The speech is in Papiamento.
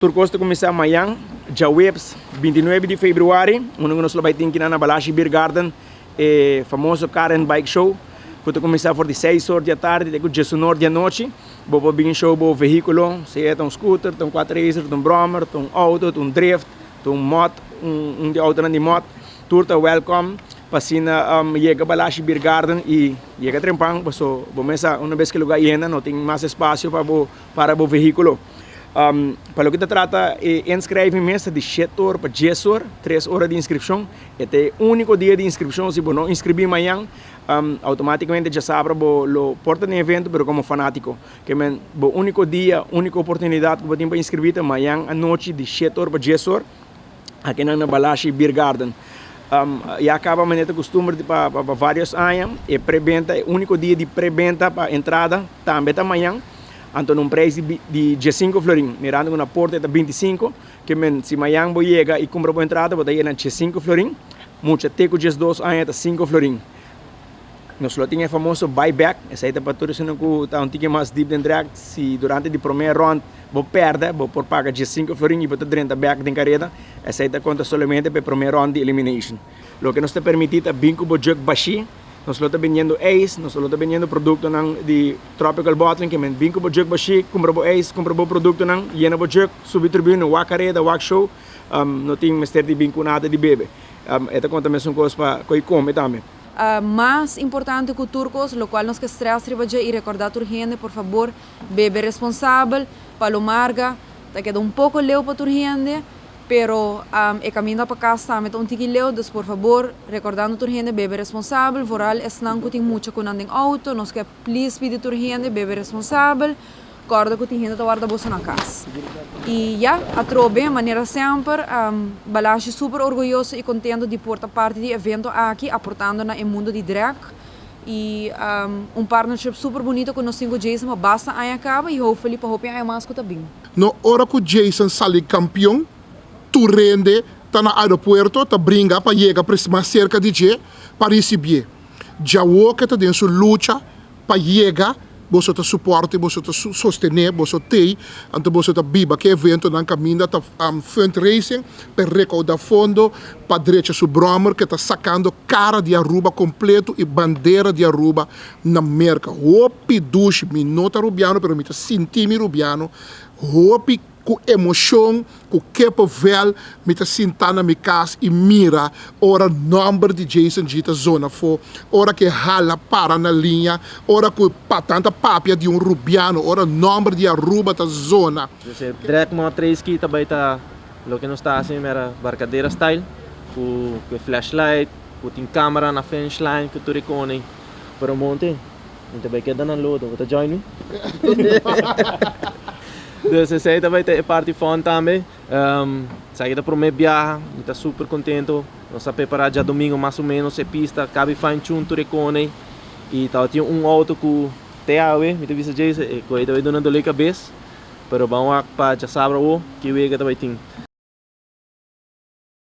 Tur kos ta kuminsá mañan, djaweps 29 di februari, unda ku nos lo bai tin kinan na Balashi Beer Garden e famoso Car and Bike Show ku ta kuminsá for di seis or di atardi te ku diesun or di anochi. Bo por bin show bo vehíkulo, sea ta un scooter, ta un quad racer, ta un brommer, ta un auto, ta un drift, ta un mot, un di autonan di mot. Tur ta welcome pa asina yega Balashi Beer Garden i yega trempan paso bo mes sa una bes ku e lugar yena no tin mas espasio pa bo para bo vehíkulo. Pa loke ta trata e inschrijving mes ta di shete or pa dies or, tres ora di inscripcion. E ta e unico dia di inscripcion, si bo no inscribi mañan, automaticamente djasabra bo lo por ta den evento pero como fanatico. Ke men bo unico dia, unico oportunidad ku bo tin pa inscribi ta mañan anochi di shete or pa dies or akinan na Balashi Beer Garden. Ya caba manera ta costumber pa varios aña e prebenta, e unico dia di prebenta pa entrada tambe ta mañan. Anto na un prijs di diesinco florin, mirando cu na porta e ta 25, ke men si mañan bo yega y cumpra bo entrada bo ta yega na diesinco florin, mucha te cu 12 aña ta cinco florin. Nos lo tin e famoso buy back, esey ta pa tur esunnan cu ta un tiki mas diep den drag, si durante di prome rond bo perde bo por paga diesinco florin y bo ta drenta bek den careda, esey ta conta solamente pa e prome rond di elimination. Loke nos ta permiti ta bin cu bo jug bashi. Nos lo ta bendiendo ijs, nos lo ta bendiendo productonan di Tropical Bottling, ke men bin ku bo jug bashí, kumpra bo ijs, kumpra bo productonan, yena bo jug, subi tribune, wak kareda, wak show, no tin mester di bin ku nada di bebe. E ta konta mesun kos pa koi kome tambe. Mas importante ku tur kos, lokual nos ke stress riba dje i rekordá tur hende, por fabor, bebe responsabel, Palo Marga ta keda un poko leu pa tur hende, Pero e caminda pa cas tambe ta un tiki leu, dus por fabor recordando tur hende bebe responsabel, vooral esnan cu tin mucha cu nan den auto, nos ke please pidi tur hende bebe responsabel, corda cu tin hende ta warda boso na cas. Y ya, atrobe, manera semper, Balashi super orguyoso y contento di por ta parti di evento aki, aportando na e mundo di drag y un partnership super bunito cu nos tin cu Jason pa basta aña caba y hopefully pa hopi aña mas cu ta bin. No ora ku Jason sali kampion, tur hende ta na aeropuerto ta bringa pa yega mas serka di dje pa risibié. Djawoke ta den su lucha pa yega, boso ta suporte, boso ta sostené, boso t'ei, anto boso ta biba ku e eventonan kaminda ta fundraising pa rekoudá fondo pa drecha su bròmer ku ta sakando kara di Aruba kompleto i bandera di Aruba na Merka. Hopi dushi, mi no ta Rubiano pero mi ta sinti mi Rubiano, hopi ku emoshon, ku kippenvel mi ta sinta na mi kas i mira ora nòmber di Jason G ta zona afó, ora ku e hala para na liña, ora ku patan ta papia di un Rubiano, ora nòmber di Aruba ta zona. Dus e drag mod race ki ta bai ta loke nos ta hasi mera Barcadera style ku e flashlight, ku tin camera na finish line ku tur e kone. Pero monte, mi ta bai keda na lodo, bo ta join mi? Dus esei ta bai ta e parti fun tambe. Esaki ta prome biaha, mi ta super contento. Nos a prepara djadomingo mas o menos e pista, kabi fine tune tur e kone. I tabatin un auto ku te awe, mi ta bisa Jason, e koe ta bai duna dolé kabes. Pero ban wak pa djasabra awo, ki wega ta bai tin.